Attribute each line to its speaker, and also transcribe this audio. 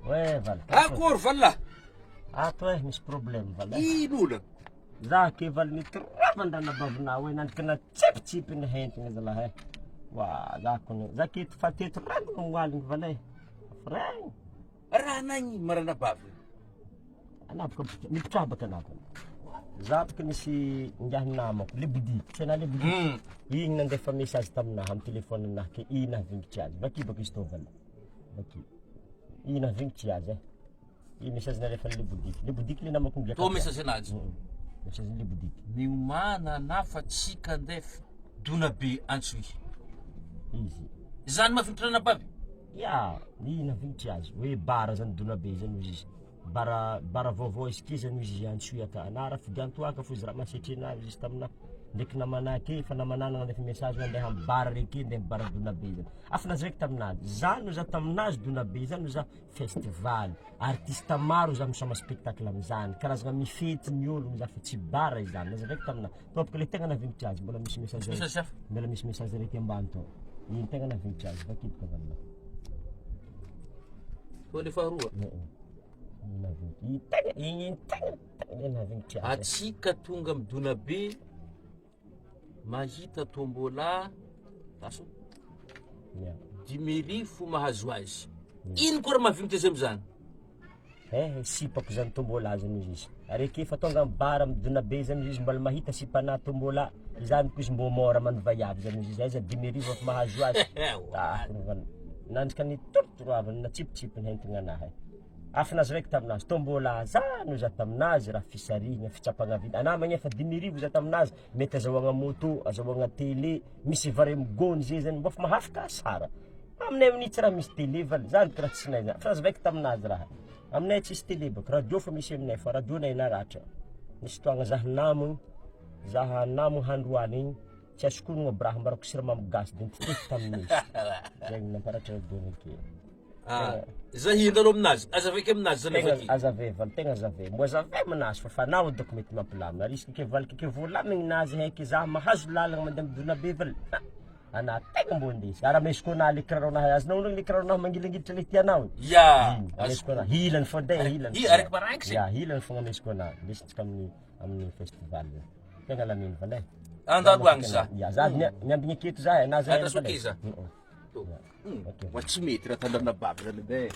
Speaker 1: Ouais, vala.
Speaker 2: Akory vala.
Speaker 1: Ato eh, misy problème vala.
Speaker 2: Ino olana?
Speaker 1: Za ke vala nitrovan-dranabavina hoe nandrika natsipitsipy ny hentina zalahy eh. Wa, za kony, za ke fa teto ragno omaly vala eh. Freng.
Speaker 2: Raha nagnino ma ranabavina?
Speaker 1: Anabaka mipitrabaka anako. Za boka nisy ngiahy namako, le boudiky, tsy anah le boudiky.
Speaker 2: Mm.
Speaker 1: Igny nandefa message taminahy amy téléphone nahy ke i nahavingitry azy. Vaky baka izy tô vala. Vaky. I nahavingitry azy eh. I message nalefan'ny le boudiky. Le boudiky le namako ngiaka.
Speaker 2: Tô message anazy.
Speaker 1: Mm. Message le boudiky.
Speaker 2: Miomàna na fa tsika andefa dona be antsohihy.
Speaker 1: Izy.
Speaker 2: Zany mahavingitry ranabavy?
Speaker 1: Ya, i nahavingitry azy. Hoe bara zany dona be zany hozy izy. Bara bara vaovao izy ke zany hozy izy antsoy ka. Na raha fidian-toaka fo izy raha mahasetrena azy izy taminah. Ndraiky namanah ke efa namanah nandefa message hoe andeha amy bara reke andeha amy bara dona be zany. Afa nazavaiko taminazy, za no za taminazy dona be zany no za festival, artiste maro za misoma spectacle amizany, karazagna mifety ny ologno za fa tsy bara izany, nazavaiko taminazy. Tompoko le tegna nahavignitra azy mbola misy message
Speaker 2: Misy message hafa?
Speaker 1: mbola misy message araiky ambany tao. Iny tegna nahavignitra azy, vakiko tavaninahy.
Speaker 2: Tô le faharoa.
Speaker 1: Iny nahavignitra, iny tegna, iny tegna, tegna nahavignitra azy.
Speaker 2: Atsika tonga midona be mahita tombola aso
Speaker 1: Ya.
Speaker 2: 5000 mahazo azy. Ino koa raha mahavignitra azy amizany?
Speaker 1: Eh, sipako zany tombola zany izy izy. Areke efa tonga amy bar midona be zany izy mbola mahita sipana tombola. Izany koa izy mbô mora mano vaiavy zany izy izy. Aiza 5000 efa mahazo azy. Ah, nandrika ny torotoroavany natsipitsipiny hentigna anahy. Afa nazavaiko taminazy tombola zany za taminazy raha fisarihina fitsapagna vina. Anah magnefa 5000 za taminazy mety azahoagna moto, azahoagna télé, misy vary amy gony zay zany mbô fa mahafaka sara. Aminay amin'io tsy raha misy télé valy, zany karaha tsy nahay zany. Fa nazavaiko taminazy raha. Aminay tsisy télé baka, radio fa misy aminay fa radio nay naratra. Nisy fotoagna zah namagny, zah namagny handroany igny, tsy azoko onogno aby raha ambarako siramamy gasy de nititehiko tamin'izy. Zegny namparatra radio nake.
Speaker 2: Ah, za hihina aminazy, azavaiko aminazy zany
Speaker 1: Tegna
Speaker 2: avy aty.
Speaker 1: azavay valy, tegna azavay. Mbô azavay aminazy fa fa anao dônko mety mampilamina. Risque ke valiky ke voalamigny nazy haiky zah mahazo lalagna mandeha midona be valy. Ah, anah tegna mbô andesy. Ary amesiko anah le kiraronah azonao onogno le kiraronah mangilangilitra le tianao igny.
Speaker 2: Ya,
Speaker 1: Igny, amesiko anah. Hilany fô de hilany.
Speaker 2: I araiky maraingy
Speaker 1: Ya, hilany fogna amesiko anah. Indesintsika amin'ny amin'ny festival. Tegna lamino valy e.
Speaker 2: Andalo agny za.
Speaker 1: Ya, za miambigny aketo za e, na za
Speaker 2: Andraso ake za. Wa tsy mety raha tandrana bavy zany edy e.